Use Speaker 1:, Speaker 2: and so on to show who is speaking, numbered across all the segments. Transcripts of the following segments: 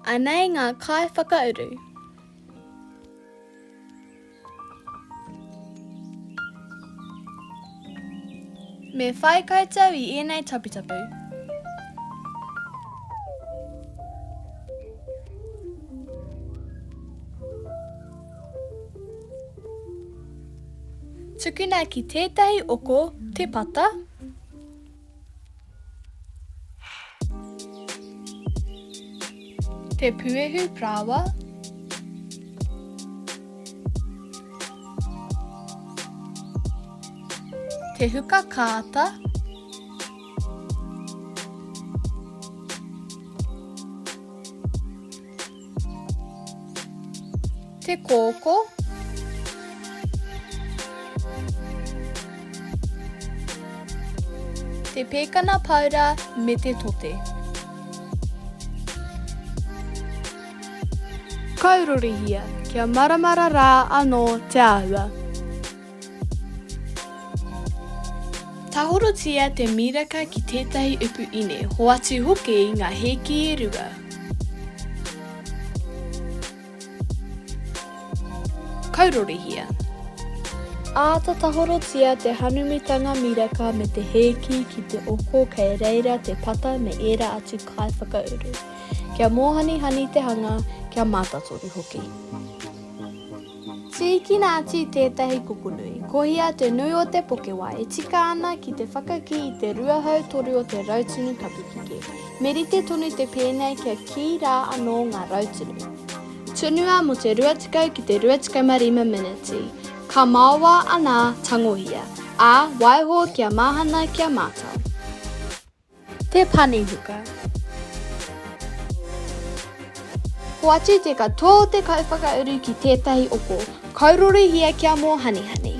Speaker 1: Anei ngā kai whakauru. Me whai koutou i ēnei taputapu. Tukuna ki tētahi oko te pata. Te puehu parāoa. Te huka kāta. Te kōkō. Te pēkana paura me te tote. Kaurorihia kia maramara rā anō te āhua. Tahorotia te miraka ki tētahi upu ine, hoatu hoki i ngā hēki e rua. Kaurorihia. Āta tahorotia te hanumitanga miraka me te hēki ki te oko kei reira te pata me ērā atu kai whakauru. Kia mōhanihani te hanga, kia mātatoru hoki. Tīkina atu tētahi kokonui. Kohia te nui o te pokewa e tika ana ki te whakakī i te 2/3 o te rautunu kapukike. Me rite tonu te pēnei kia kī rā anō ngā rautunu. Tunua mō te 20 ki te 25 meneti. Ka maoa ana, tangohia, ā, waiho kia mahana kia mātao. Te panihuka. Hoatu te katoa o te kaiwhakauru ki tētahi oko, kaurorihia kia mōhanihani.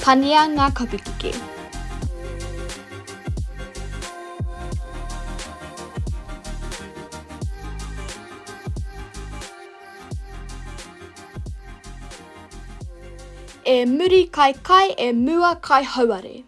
Speaker 1: Pania ngā kapukeke. E muri kai kai, e mua kai hauare.